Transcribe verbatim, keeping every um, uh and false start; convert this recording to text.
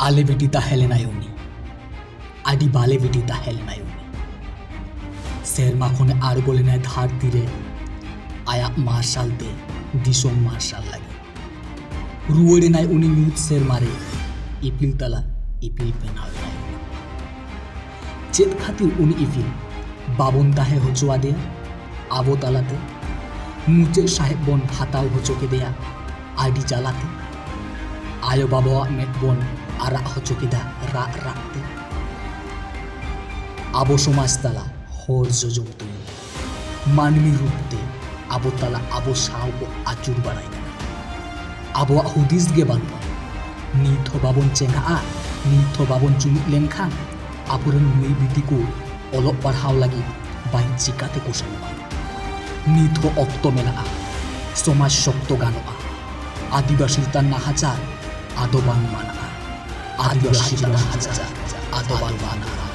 ᱵᱟᱞᱮ ᱵᱤᱴᱤ ᱛᱟᱦᱮᱸ ᱞᱮᱱᱟᱭ ᱩᱱᱤ, ᱟᱹᱰᱤ ᱵᱟᱞᱮ ᱵᱤᱴᱤ ᱛᱟᱦᱮᱸ ᱞᱮᱱᱟᱭ ᱩᱱᱤ᱾ ᱥᱮᱨᱢᱟ ᱠᱷᱚᱱᱮ ᱟᱬᱜᱚ ᱞᱮᱱᱟᱭ ᱫᱷᱟᱹᱨᱛᱤ ᱨᱮ, ᱟᱭᱟᱜ ᱢᱟᱨᱥᱟᱞ ᱛᱮ ᱫᱤᱥᱚᱢ ᱢᱟᱨᱥᱟᱞ ᱞᱟᱹᱜᱤᱫ᱾ ᱨᱩᱣᱟᱹᱲ ᱮᱱᱟᱭ ᱩᱱᱤ ᱧᱩᱛ ᱥᱮᱨᱢᱟ ᱨᱮ, ᱤᱯᱤᱞ ᱛᱟᱞᱟ ᱤᱯᱤᱞ ᱵᱮᱱᱟᱣ ᱮᱱᱟᱭ᱾ ᱪᱮᱫ ᱠᱷᱟᱹᱛᱤᱨ ᱩᱱᱤ ᱤᱯᱤᱞ ᱵᱟᱵᱚᱱ ᱛᱟᱦᱮᱸ ᱦᱚᱪᱚ ᱟᱫᱮᱭᱟ ᱟᱵᱚ ᱛᱟᱞᱟᱛᱮ? ᱢᱩᱪᱟᱹᱫ ᱥᱟᱦᱮᱵ ᱵᱚᱱ ᱦᱟᱛᱟᱣ ᱦᱚᱪᱚ ᱠᱮᱫᱮᱭᱟ ᱟᱹᱰᱤ ᱡᱟᱞᱟᱛᱮ᱾ ᱟᱭᱳ ᱵᱟᱵᱟᱣᱟᱜ ᱢᱮᱫ ᱵᱚᱱ ᱟᱨᱟᱜ ᱦᱚᱪᱚ ᱠᱮᱫᱟ ᱨᱟᱜ ᱨᱟᱜ ᱛᱮ᱾ ᱟᱵᱚ ᱥᱚᱢᱟᱡᱽ ᱛᱟᱞᱟ ᱦᱚᱲ ᱡᱚᱡᱚᱢ ᱛᱩᱭᱩ ᱢᱟᱹᱱᱢᱤ ᱨᱩᱯ ᱛᱮ ᱟᱵᱚ ᱛᱟᱞᱟ ᱟᱵᱚ ᱥᱟᱶ ᱠᱚ ᱟᱹᱪᱩᱨ ᱵᱟᱲᱟᱭ ᱠᱟᱱᱟ᱾ ᱟᱵᱚᱣᱟᱜ ᱦᱩᱫᱤᱥ ᱜᱮ ᱵᱟᱹᱱᱩᱜᱼᱟ᱾ ᱱᱤᱛ ᱦᱚᱸ ᱵᱟᱵᱚᱱ ᱪᱮᱸᱜᱷᱟᱜᱼᱟ, ᱱᱤᱛ ᱦᱚᱸ ᱵᱟᱵᱚᱱ ᱡᱩᱢᱤᱫ ᱞᱮᱱᱠᱷᱟᱱ ᱟᱵᱚᱨᱮᱱ ᱢᱟᱹᱭ ᱵᱤᱴᱤ ᱠᱚ ᱚᱞᱚᱜ ᱯᱟᱲᱦᱟᱣ ᱞᱟᱹᱜᱤᱫ ᱵᱟᱝ ᱪᱤᱠᱟᱹ ᱛᱮᱠᱚ ᱥᱮᱱᱚᱜᱼᱟ? ᱱᱤᱛ ᱦᱚᱸ ᱚᱠᱛᱚ ᱢᱮᱱᱟᱜᱼᱟ, ᱥᱚᱢᱟᱡᱽ ᱥᱚᱠᱛᱚ ᱜᱟᱱᱚᱜᱼᱟ᱾ ᱟᱹᱫᱤᱵᱟᱹᱥᱤ ᱪᱮᱛᱟᱱ ᱱᱟᱦᱟᱪᱟᱨ ᱟᱫᱚ ᱵᱟᱝ ᱢᱟᱱᱟᱜᱼᱟ᱾ ᱟᱹᱫᱤᱵᱟᱹᱥᱤ ᱪᱮᱛᱟᱱ ᱱᱟᱦᱟᱪᱟᱨ ᱟᱫᱚ ᱵᱟᱝ ᱢᱟᱱᱟᱜᱼᱟ᱾